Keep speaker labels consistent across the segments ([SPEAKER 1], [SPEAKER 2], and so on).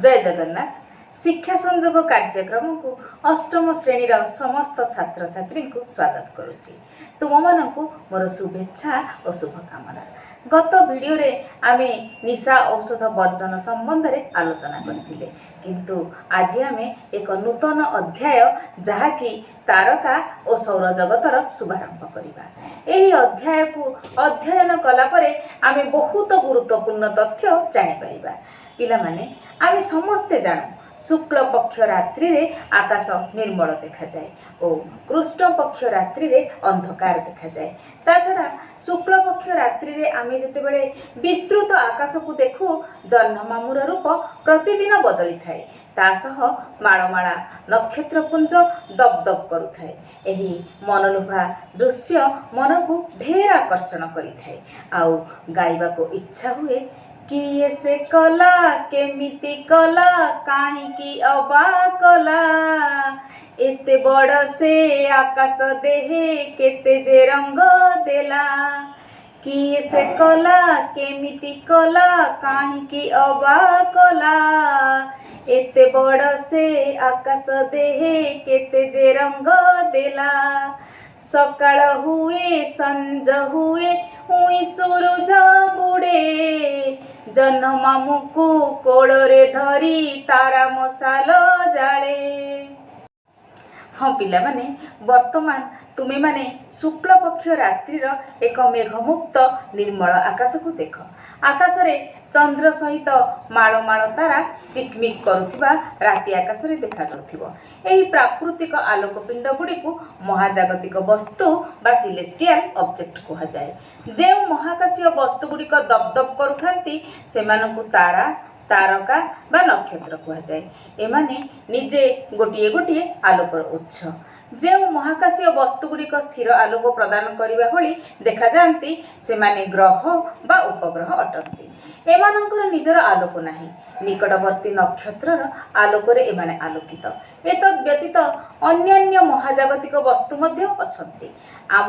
[SPEAKER 1] ଜୟ ଜଗନ୍ନାଥ। ଶିକ୍ଷା ସଂଯୋଗ କାର୍ଯ୍ୟକ୍ରମକୁ ଅଷ୍ଟମ ଶ୍ରେଣୀର ସମସ୍ତ ଛାତ୍ରଛାତ୍ରୀଙ୍କୁ ସ୍ୱାଗତ କରୁଛି। ତୁମମାନଙ୍କୁ ମୋର ଶୁଭେଚ୍ଛା ଓ ଶୁଭକାମନା। ଗତ ଭିଡ଼ିଓରେ ଆମେ ନିଶା ଔଷଧ ବର୍ଜନ ସମ୍ବନ୍ଧରେ ଆଲୋଚନା କରିଥିଲେ, କିନ୍ତୁ ଆଜି ଆମେ ଏକ ନୂତନ ଅଧ୍ୟାୟ, ଯାହାକି ତାରକା ଓ ସୌରଜଗତର ଶୁଭାରମ୍ଭ କରିବା। ଏହି ଅଧ୍ୟାୟକୁ ଅଧ୍ୟୟନ କଲା ପରେ ଆମେ ବହୁତ ଗୁରୁତ୍ୱପୂର୍ଣ୍ଣ ତଥ୍ୟ ଜାଣିପାରିବା। ପିଲାମାନେ, ଆମେ ସମସ୍ତେ ଜାଣୁ, ଶୁକ୍ଳ ପକ୍ଷ ରାତ୍ରିରେ ଆକାଶ ନିର୍ମଳ ଦେଖାଯାଏ ଓ କୃଷ୍ଣ ପକ୍ଷ ରାତ୍ରିରେ ଅନ୍ଧକାର ଦେଖାଯାଏ। ତା ଛଡ଼ା ଶୁକ୍ଳପକ୍ଷ ରାତ୍ରିରେ ଆମେ ଯେତେବେଳେ ବିସ୍ତୃତ ଆକାଶକୁ ଦେଖୁ, ଜହ୍ନମାମୁର ରୂପ ପ୍ରତିଦିନ ବଦଳିଥାଏ। ତା ସହ ମାଳମାଳା ନକ୍ଷତ୍ରପୁଞ୍ଜ ଦପ୍ ଦପ୍ କରୁଥାଏ। ଏହି ମନଲୋଭା ଦୃଶ୍ୟ ମନକୁ ଢେର ଆକର୍ଷଣ କରିଥାଏ ଆଉ ଗାଇବାକୁ ଇଚ୍ଛା ହୁଏ, "କିଏ ସେ କଲା, କେମିତି କଲା, କାହିଁକି ଅବା କଲା, ଏତେ ବଡ଼ ସେ ଆକାଶ ଦେହେ କେତେ ଯେ ରଙ୍ଗ ଦେଲା। କିଏ ସେ କଲା, କେମିତି କଲା, କାହିଁକି ଅବା କଲା, ଏତେ ବଡ଼ ସେ ଆକାଶ ଦେହେ କେତେ ଯେ ରଙ୍ଗ ଦେଲା। ସକାଳ ହୁଏ, ସଞ୍ଜ ହୁଏ, ଉଇଁ ସୂରୁଜ ବୁଡ଼େ, ଜହ୍ନ ମାମୁକୁ କୋଳରେ ଧରି ତାରା ମଶାଲ ଜାଳେ।" ହଁ ପିଲାମାନେ, ବର୍ତ୍ତମାନ ତୁମେମାନେ ଶୁକ୍ଳପକ୍ଷ ରାତ୍ରିର ଏକ ମେଘମୁକ୍ତ ନିର୍ମଳ ଆକାଶକୁ ଦେଖ। ଆକାଶରେ ଚନ୍ଦ୍ର ସହିତ ମାଳ ମାଳ ତାରା ଚିକମିକ କରୁଥିବା ରାତି ଆକାଶରେ ଦେଖାଯାଉଥିବ। ଏହି ପ୍ରାକୃତିକ ଆଲୋକପିଣ୍ଡ ଗୁଡ଼ିକୁ ମହାଜାଗତିକ ବସ୍ତୁ ବା ସିଲେଷ୍ଟିଆଲ ଅବଜେକ୍ଟ କୁହାଯାଏ। ଯେଉଁ ମହାକାଶୀୟ ବସ୍ତୁଗୁଡ଼ିକ ଦପ୍ ଦପ୍ କରୁଥାନ୍ତି, ସେମାନଙ୍କୁ ତାରା, ତାରକା ବା ନକ୍ଷତ୍ର କୁହାଯାଏ। ଏମାନେ ନିଜେ ଗୋଟିଏ ଗୋଟିଏ ଆଲୋକର ଉତ୍ସ। ଯେଉଁ ମହାକାଶୀୟ ବସ୍ତୁଗୁଡ଼ିକ ସ୍ଥିର ଆଲୋକ ପ୍ରଦାନ କରିବା ଭଳି ଦେଖାଯାଆନ୍ତି, ସେମାନେ ଗ୍ରହ ବା ଉପଗ୍ରହ ଅଟନ୍ତି। ଏମାନଙ୍କର ନିଜର ଆଲୋକ ନାହିଁ। ନିକଟବର୍ତ୍ତୀ ନକ୍ଷତ୍ରର ଆଲୋକରେ ଏମାନେ ଆଲୋକିତ। ଏତଦ୍ ବ୍ୟତୀତ ଅନ୍ୟାନ୍ୟ ମହାଜାଗତିକ ବସ୍ତୁ ମଧ୍ୟ ଅଛନ୍ତି। ଆମ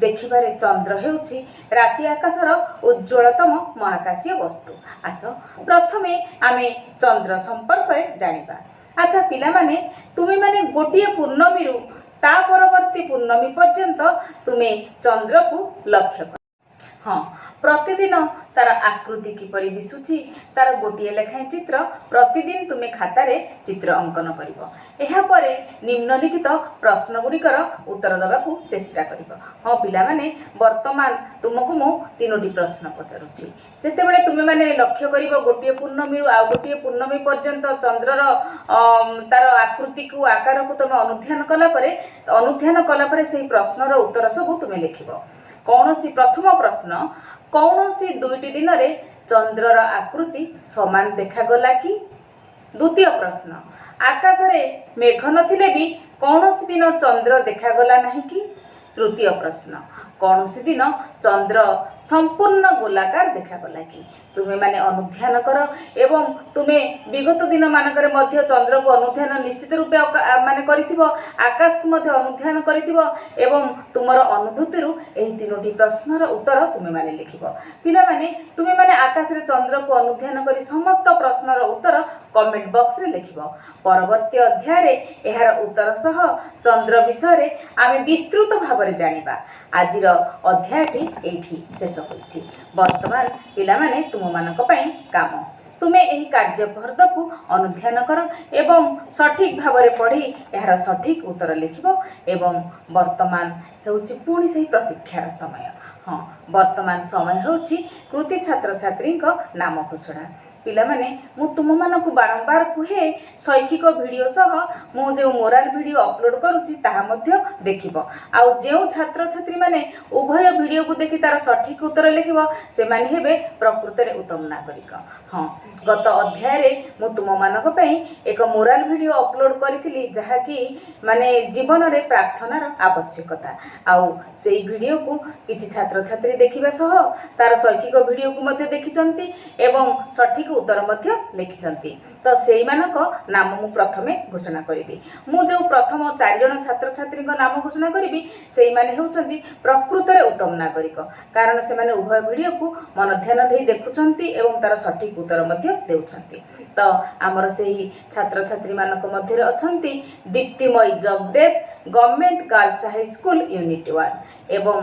[SPEAKER 1] ଦେଖିବାରେ ଚନ୍ଦ୍ର ହେଉଛି ରାତି ଆକାଶର ଉଜ୍ଜ୍ୱଳତମ ମହାକାଶୀୟ ବସ୍ତୁ। ଆସ, ପ୍ରଥମେ ଆମେ ଚନ୍ଦ୍ର ସମ୍ପର୍କରେ ଜାଣିବା। ଆଚ୍ଛା ପିଲାମାନେ, ତୁମେମାନେ ଗୋଟିଏ ପୂର୍ଣ୍ଣମୀରୁ ତା ପରବର୍ତ୍ତୀ ପୂର୍ଣ୍ଣମୀ ପର୍ଯ୍ୟନ୍ତ ତୁମେ ଚନ୍ଦ୍ରକୁ ଲକ୍ଷ୍ୟ କର। ହଁ, ପ୍ରତିଦିନ ତାର ଆକୃତି କିପରି ଦିଶୁଛି, ତାର ଗୋଟିଏ ଲେଖାଏଁ ଚିତ୍ର ପ୍ରତିଦିନ ତୁମେ ଖାତାରେ ଚିତ୍ର ଅଙ୍କନ କରିବ। ଏହାପରେ ନିମ୍ନଲିଖିତ ପ୍ରଶ୍ନ ଗୁଡ଼ିକର ଉତ୍ତର ଦେବାକୁ ଚେଷ୍ଟା କରିବ। ହଁ ପିଲାମାନେ, ବର୍ତ୍ତମାନ ତୁମକୁ ମୁଁ ତିନୋଟି ପ୍ରଶ୍ନ ପଚାରୁଛି। ଯେତେବେଳେ ତୁମେମାନେ ଲକ୍ଷ୍ୟ କରିବ, ଗୋଟିଏ ପୂର୍ଣ୍ଣମୀରୁ ଆଉ ଗୋଟିଏ ପୂର୍ଣ୍ଣମୀ ପର୍ଯ୍ୟନ୍ତ ଚନ୍ଦ୍ରର ତାର ଆକୃତିକୁ, ଆକାରକୁ ତୁମେ ଅନୁଧ୍ୟାନ କଲା ପରେ ସେହି ପ୍ରଶ୍ନର ଉତ୍ତର ସବୁ ତୁମେ ଲେଖିବ। ପ୍ରଥମ ପ୍ରଶ୍ନ, କୌଣସି ଦୁଇଟି ଦିନରେ ଚନ୍ଦ୍ରର ଆକୃତି ସମାନ ଦେଖାଗଲା କି? ଦ୍ୱିତୀୟ ପ୍ରଶ୍ନ, ଆକାଶରେ ମେଘ ନଥିଲେ ବି କୌଣସି ଦିନ ଚନ୍ଦ୍ର ଦେଖାଗଲା ନାହିଁ କି? ତୃତୀୟ ପ୍ରଶ୍ନ, କୌଣସି ଦିନ ଚନ୍ଦ୍ର ସମ୍ପୂର୍ଣ୍ଣ ଗୋଲାକାର ଦେଖାଗଲା କି? ତୁମେମାନେ ଅନୁଧ୍ୟାନ କର ଏବଂ ତୁମେ ବିଗତ ଦିନମାନଙ୍କରେ ମଧ୍ୟ ଚନ୍ଦ୍ରକୁ ଅନୁଧ୍ୟାନ ନିଶ୍ଚିତ ରୂପେ ମାନେ କରିଥିବ, ଆକାଶକୁ ମଧ୍ୟ ଅନୁଧ୍ୟାନ କରିଥିବ ଏବଂ ତୁମର ଅନୁଭୂତିରୁ ଏହି ତିନୋଟି ପ୍ରଶ୍ନର ଉତ୍ତର ତୁମେମାନେ ଲେଖିବ। ପିଲାମାନେ, ତୁମେମାନେ ଆକାଶରେ ଚନ୍ଦ୍ରକୁ ଅନୁଧ୍ୟାନ କରି ସମସ୍ତ ପ୍ରଶ୍ନର ଉତ୍ତର କମେଣ୍ଟ ବକ୍ସରେ ଲେଖିବ। ପରବର୍ତ୍ତୀ ଅଧ୍ୟାୟରେ ଏହାର ଉତ୍ତର ସହ ଚନ୍ଦ୍ର ବିଷୟରେ ଆମେ ବିସ୍ତୃତ ଭାବରେ ଜାଣିବା। ଆଜିର ଅଧ୍ୟାୟଟି ଏଇଠି ଶେଷ ହୋଇଛି। ବର୍ତ୍ତମାନ ପିଲାମାନେ, ତୁମମାନଙ୍କ ପାଇଁ କାମ, ତୁମେ ଏହି କାର୍ଯ୍ୟଫର୍ଦ୍ଦକୁ ଅନୁଧ୍ୟାନ କର ଏବଂ ସଠିକ୍ ଭାବରେ ପଢ଼ି ଏହାର ସଠିକ୍ ଉତ୍ତର ଲେଖିବ। ଏବଂ ବର୍ତ୍ତମାନ ହେଉଛି ପୁଣି ସେହି ପ୍ରତୀକ୍ଷାର ସମୟ। ହଁ, ବର୍ତ୍ତମାନ ସମୟ ହେଉଛି କୃତି ଛାତ୍ରଛାତ୍ରୀଙ୍କ ନାମ ଘୋଷଣା। ପିଲାମାନେ, ମୁଁ ତୁମମାନଙ୍କୁ ବାରମ୍ବାର କୁହେ, ଶୈକ୍ଷିକ ଭିଡ଼ିଓ ସହ ମୁଁ ଯେଉଁ ମୋରାଲ ଭିଡ଼ିଓ ଅପଲୋଡ଼ କରୁଛି, ତାହା ମଧ୍ୟ ଦେଖିବ। ଆଉ ଯେଉଁ ଛାତ୍ରଛାତ୍ରୀମାନେ ଉଭୟ ଭିଡ଼ିଓକୁ ଦେଖି ତାର ସଠିକ୍ ଉତ୍ତର ଲେଖିବ, ସେମାନେ ହେବେ ପ୍ରକୃତରେ ଉତ୍ତମ ନାଗରିକ। ହଁ, ଗତ ଅଧ୍ୟାୟରେ ମୁଁ ତୁମମାନଙ୍କ ପାଇଁ ଏକ ମୋରାଲ ଭିଡ଼ିଓ ଅପଲୋଡ଼ କରିଥିଲି, ଯାହାକି ମାନେ ଜୀବନରେ ପ୍ରାର୍ଥନାର ଆବଶ୍ୟକତା। ଆଉ ସେଇ ଭିଡ଼ିଓକୁ କିଛି ଛାତ୍ରଛାତ୍ରୀ ଦେଖିବା ସହ ତାର ଶୈକ୍ଷିକ ଭିଡ଼ିଓକୁ ମଧ୍ୟ ଦେଖିଛନ୍ତି ଏବଂ ସଠିକ୍ ସଠିକ୍ ଉତ୍ତର ମଧ୍ୟ ଲେଖିଛନ୍ତି। ତ ସେଇମାନଙ୍କ ନାମ ମୁଁ ପ୍ରଥମେ ଘୋଷଣା କରିବି। ମୁଁ ଯେଉଁ ପ୍ରଥମ ଚାରିଜଣ ଛାତ୍ରଛାତ୍ରୀଙ୍କ ନାମ ଘୋଷଣା କରିବି, ସେଇମାନେ ହେଉଛନ୍ତି ପ୍ରକୃତରେ ଉତ୍ତମ ନାଗରିକ, କାରଣ ସେମାନେ ଉଭୟ ଭିଡ଼ିଓକୁ ମନ ଧ୍ୟାନ ଦେଇ ଦେଖୁଛନ୍ତି ଏବଂ ତା'ର ସଠିକ୍ ଉତ୍ତର ମଧ୍ୟ ଦେଉଛନ୍ତି। ତ ଆମର ସେହି ଛାତ୍ରଛାତ୍ରୀମାନଙ୍କ ମଧ୍ୟରେ ଅଛନ୍ତି Diptimayee Jagadev, government girls high school unit 1, ଏବଂ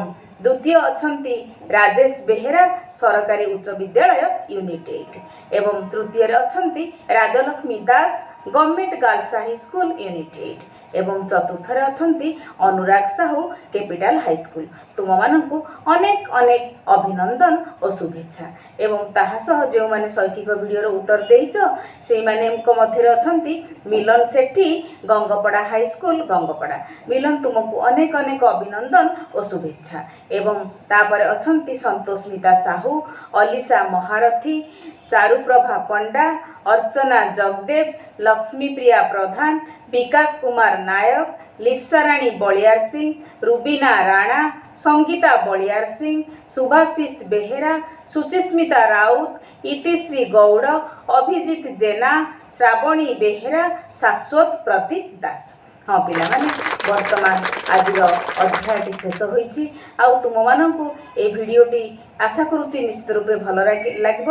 [SPEAKER 1] ଦ୍ୱିତୀୟ ଅଛନ୍ତି ରାଜେଶ ବେହେରା, ସରକାରୀ ଉଚ୍ଚ ବିଦ୍ୟାଳୟ ୟୁନିଟ୍ 8, ଏବଂ ତୃତୀୟରେ ଅଛନ୍ତି Rajalakshmi Das, government girls high school unit 8, ଏବଂ ଚତୁର୍ଥରେ ଅଛନ୍ତି ଅନୁରାଗ ସାହୁ, କ୍ୟାପିଟାଲ ହାଇସ୍କୁଲ। ତୁମମାନଙ୍କୁ ଅନେକ ଅନେକ ଅଭିନନ୍ଦନ ଓ ଶୁଭେଚ୍ଛା। ଏବଂ ତାହା ସହ ଯେଉଁମାନେ ଶୈକ୍ଷିକ ଭିଡ଼ିଓର ଉତ୍ତର ଦେଇଛ, ସେଇମାନଙ୍କ ମଧ୍ୟରେ ଅଛନ୍ତି ମିଲନ ସେଠୀ, ଗଙ୍ଗପଡ଼ା ହାଇସ୍କୁଲ, ଗଙ୍ଗପଡ଼ା। ମିଲନ, ତୁମକୁ ଅନେକ ଅନେକ ଅଭିନନ୍ଦନ ଓ ଶୁଭେଚ୍ଛା। ଏବଂ ତାପରେ ଅଛନ୍ତି ସନ୍ତୋଷମିତା ସାହୁ, ଅଲିସା ମହାରଥୀ, ଚାରୁପ୍ରଭା ପଣ୍ଡା, ଅର୍ଚ୍ଚନା ଜଗଦେବ, ଲକ୍ଷ୍ମୀପ୍ରିୟା ପ୍ରଧାନ, ବିକାଶ କୁମାର ନାୟକ, ଲିପ୍ସାରାଣୀ ବଳିୟାର ସିଂ, ରୁବିନା ରାଣା, ସଙ୍ଗୀତା ବଳିୟାର ସିଂ, ସୁଭାଶିଷ ବେହେରା, ସୁଚିସ୍ମିତା ରାଉତ, ଇତିଶ୍ରୀ ଗୌଡ଼, ଅଭିଜିତ ଜେନା, ଶ୍ରାବଣୀ ବେହେରା, ଶାଶ୍ୱତ ପ୍ରଦୀପ ଦାସ। ହଁ ପିଲାମାନେ, ବର୍ତ୍ତମାନ ଆଜିର ଅଧ୍ୟାୟଟି ଶେଷ ହୋଇଛି। ଆଉ ତୁମମାନଙ୍କୁ ଏଇ ଭିଡ଼ିଓଟି ଆଶା କରୁଛି ନିଶ୍ଚିତ ରୂପେ ଭଲ ଲାଗିବ,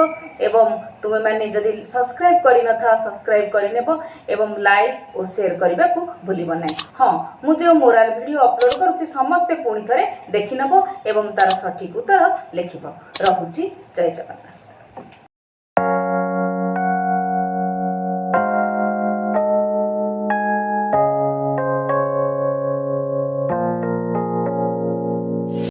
[SPEAKER 1] ଏବଂ ତୁମେମାନେ ଯଦି ସବସ୍କ୍ରାଇବ୍ କରିନଥାଅ, ସବସ୍କ୍ରାଇବ୍ କରିନେବ ଏବଂ ଲାଇକ୍ ଓ ସେୟାର କରିବାକୁ ଭୁଲିବ ନାହିଁ। ହଁ, ମୁଁ ଯେଉଁ ମୋରାଲ ଭିଡ଼ିଓ ଅପଲୋଡ଼ କରୁଛି, ସମସ୍ତେ ପୁଣି ଥରେ ଦେଖିନେବ ଏବଂ ତା'ର ସଠିକ୍ ଉତ୍ତର ଲେଖିବ। ରହୁଛି, ଜୟ ଜଗନ୍ନାଥ।